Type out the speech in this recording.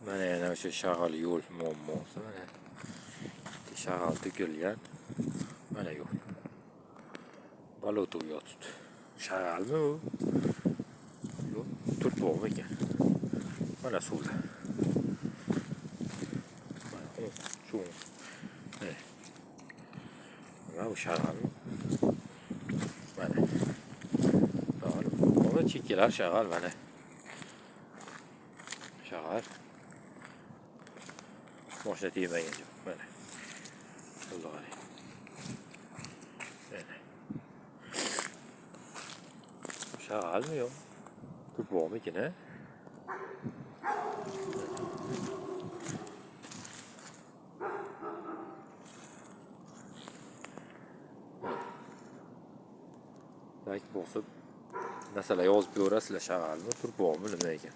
Mana yana o'sha shag'al yo'l muammosi mana. Shag'al to'kilgan. Mana yo'l. Bolotov yotibdi. Shag'almi u? Yo'q, turpoqmi ekan? Mana suvda. Mana shu. Mana. Mana bu shag'almi? Mana. Mana chekkalar shag'al mana. Shag'al. Moshina tegmagan joy. Mana. Yo'lni qarang. Mana. Shag'almi yo'q? Turpoqmikin, a? Layk bosib, masalan, yozib ko'rasizlar, shag'almi, turpoqmi, nima ekan.